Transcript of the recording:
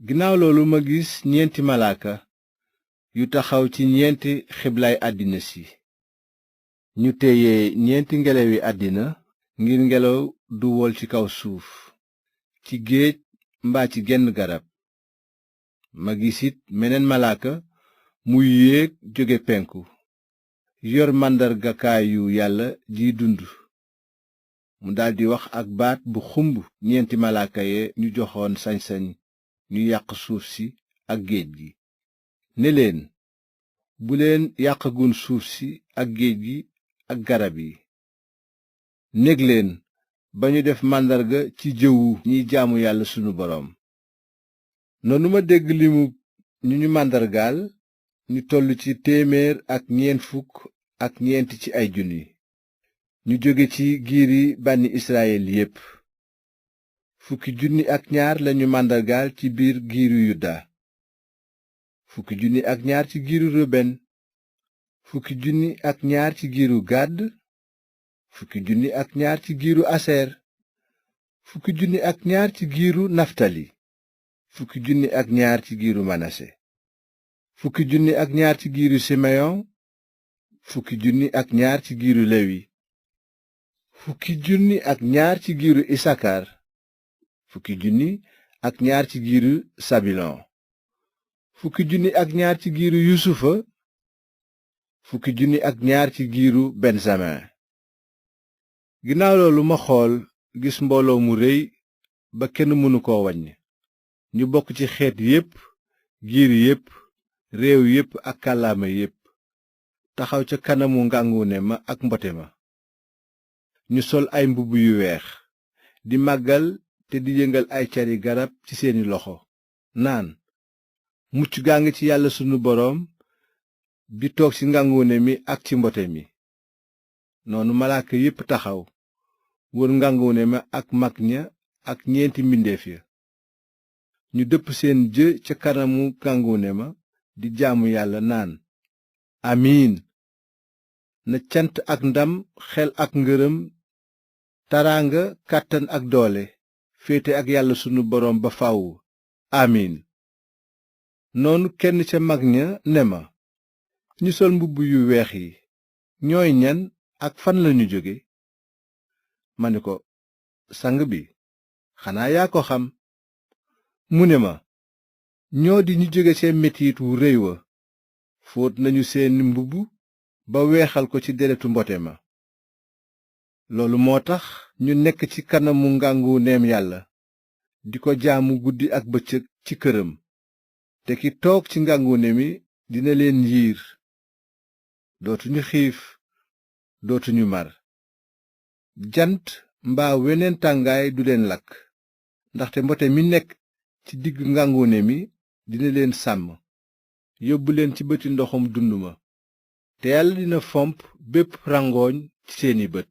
ginnaaw loolu ma gis ñeenti malaaka yu taxaw ci ñeenti xiblaay àddina si ñu téye ñeenti ngelawi àddina ngir ngelaw du wol ci kaw suuf ci géej mbaa ci genn garab. ma gis it meneen malaaka muy yéeg jóge penku yor màndargakaayu yàlla jiy dund. mu daldi wax ak baat bu xumb ñeenti malaaka ye ñu joxoon sañ-sañ ñu yàq suuf si ak géej gi ne leen bu leen yàqagun suuf si ak géej gi ak garab yi. nég leen ba ñu def màndarga ci jëwu ñiy jaamu yàlla sunu boroom. noonu ma dégg limu ñu màndargaal ñu toll ci 124 ci ay junni ñu jóge ci giiri bànni Israyil yépp. 12 lañu màndargaal ci biir giiru Yuda, 12 ci giiru Ruben, 12 ci giiru Gad, 12 ci giiru Aser, 12 ci giiru Naftali, 12 ci giiru Manase, 12 ci giiru Simeyon, 12 ci giiru Lewi, 12 ci giiru Isakar, 12 ci giiru Sabilon, 12 ci giiru Yusufa, 12 ci giiru Bensamin. ginnaaw loolu ma xool gis mbooloo mu réy ba kenn mënu ko waññ, ñu bokk ci xeet yépp, giir yépp, réew yépp ak kàllaama yépp, taxaw ca kanamu ngànguune ma ak mbote ma. ñu sol ay mbubb yu weex di màggal te di yëngal ay cari garab ci seeni loxo naan, mucc gaa ngi ci yàlla sunu boroom bi toog ci ngànguune mi ak ci mbote mi. noonu malaaka yépp taxaw wër ngànguune ma ak mag ña ak ñeenti mbindeef ya. ñu dëpp seen jë ca kanamu ngànguune ma di jaamu yàlla naan, amiin. na cant ak ndam, xel ak ngërëm, taraanga, kàttan ak doole féete ak yàlla sunu boroom ba faw. amiin. noonu kenn ca mag ña ne ma, ñi sol mbubb yu weex yi ñooy ñan ak fan lañu jóge? ma ne ko, sang bi, xanaa yaa ko xam. mu ne ma, ñoo di ñu jóge ca metit wu réy wa, fóot nañu seeni mbubb ba weexal ko ci deretu mbote ma. loolu moo tax ñu nekk ci kanamu ngànguneem yàlla di ko jaamu guddi ak bëccëg ci këram. te ki toog ci ngàngune mi dina leen yiir. dootuñu xiif, dootuñu mar. jant mbaa weneen tàngaay du leen lakk, ndaxte mbote mi nekk ci digg ngàngune mi dina leen sàmm, yóbbu leen ci bëti ndoxum dund ma, te yàlla dina fomp bépp rangooñ ci seeni bët.